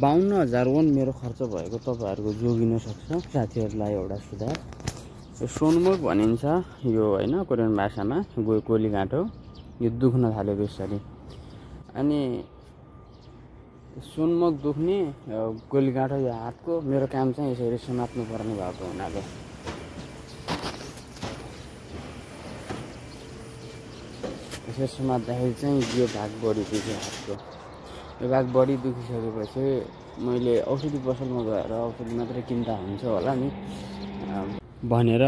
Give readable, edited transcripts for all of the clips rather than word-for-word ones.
52,000 one मेरो खर्च भएको तपाईहरुको जोगिन सक्छ। साथीहरुलाई एउटा सुधार, सोनमुख भनिन्छ यो हैन कोरियन भाषामा, गोलीगाँठो। यो दुख्न थाल्यो बेसरी, अनि सोनमुख दुख्ने गोलीगाँठो यो हातको। मेरो काम चाहिँ यसरी समात्नु पर्ने भएको हुनाले यसरी समात्दाखेरि चाहिँ यो भाग बढी दुख्यो हातको। यो भाग बढी दुखिसकेपछि मैले औषधि पसलमा गएर औषधि मात्रै किन्दा हुन्छ होला नि भनेर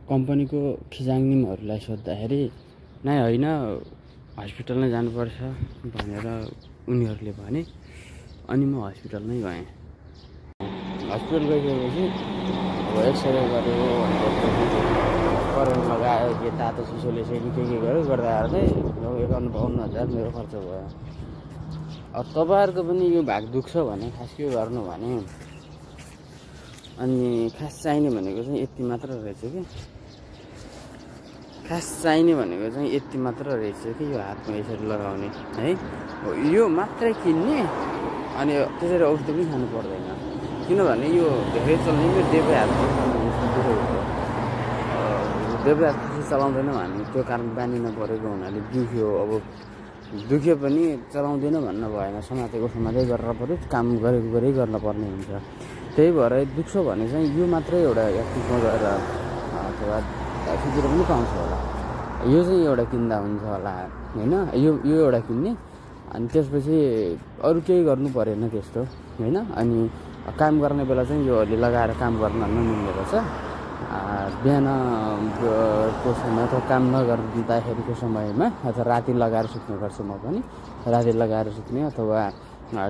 कम्पनीको खिजाङनिमहरुलाई सोद्धाखेरि नै हैन हस्पिटल नै जानुपर्छ भनेर उनीहरूले भने। अनि म हस्पिटल नै गएँ। हस्पिटल गइसकेपछि अब एक्सरे गर्यो, करेन्ट लगायो, के तातो चिसोले चाहिँ के गर्यो गर्दा गर्दै 51,000 मेरो खर्च भयो। अब तपाईहरुको पनि यो भाग दुख्छ भने खास के गर्नु भने, अनि खास चाहिने भनेको चाहिँ यति मात्र रहेछ कि, खास चाहिने भनेको चाहिँ यति मात्र रहेछ कि यो हातमा यसरी लगाउने है, यो मात्रै किन्ने अनि त्यसरी औषधि पनि खानु पर्दैन। किनभने यो धेरै चल्ने मेरो देब्रे हात देब्रे हात खासै चलाउँदैन भने त्यो कारण बानी नपरेको हुनाले दुख्यो। अब दुख्यो पनि चलाउँदैन भन्न भएन, समातेको गरेर पर्यो, काम गरेको गर्न पर्ने हुन्छ। त्यही भएर दुख्छ भने चाहिँ यो मात्रै एउटा एक्टिभमा गएर अथवा फिजिर पनि पाउँछ होला, यो चाहिँ एउटा किन्दा हुन्छ होला हैन। यो एउटा किन्ने, अनि त्यसपछि अरु केही गर्नु परेन त्यस्तो हैन। अनि काम गर्ने बेला चाहिँ यो अलि लगाएर काम गर्न नमिल्ने रहेछ। बिहानको समय अथवा काम नगर्दाखेरिको समयमा अथवा राति लगाएर सुत्ने गर्छु म पनि। राति लगाएर सुत्ने अथवा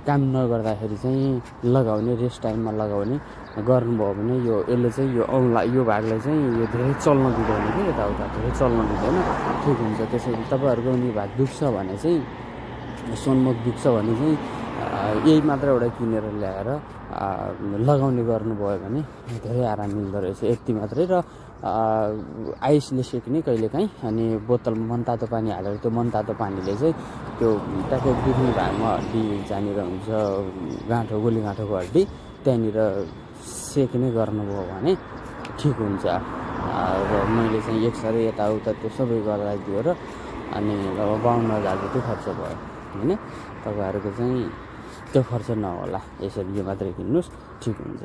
काम नगर्दाखेरि चाहिँ लगाउने, रेस्ट टाइममा लगाउने गर्नुभयो भने यसले चाहिँ यो भागलाई चाहिँ यो धेरै चल्न दिँदैन कि, यताउता धेरै चल्न दिँदैन, ठिक हुन्छ। त्यसैले तपाईहरुको नि भाग दुख्छ भने चाहिँ, सोनमुख दुख्छ भने चाहिँ यही मात्र एउटा किनेर ल्याएर लगाउने गर्नुभयो भने धेरै आराम मिल्दो रहेछ। यति मात्रै। र आइसले सेक्ने कहिलेकाहीँ, अनि बोतलमा मनतातो पानी हालेर त्यो मनतातो पानीले चाहिँ त्यो ट्याक्कै दुख्ने भागमा हड्डी जहाँनिर हुन्छ गाँठो, गोलीगाँठोको हड्डी, त्यहाँनिर सेक्ने गर्नुभयो भने ठिक हुन्छ। र मैले चाहिँ एक्सरे यताउता त्यो सबै गराइदियो र अनि अब 52,000 जति खर्च भयो हैन। तपाईहरुको चाहिँ त्यो खर्च नहोला, यसरी यो मात्रै किन्नुस्, ठिक हुन्छ।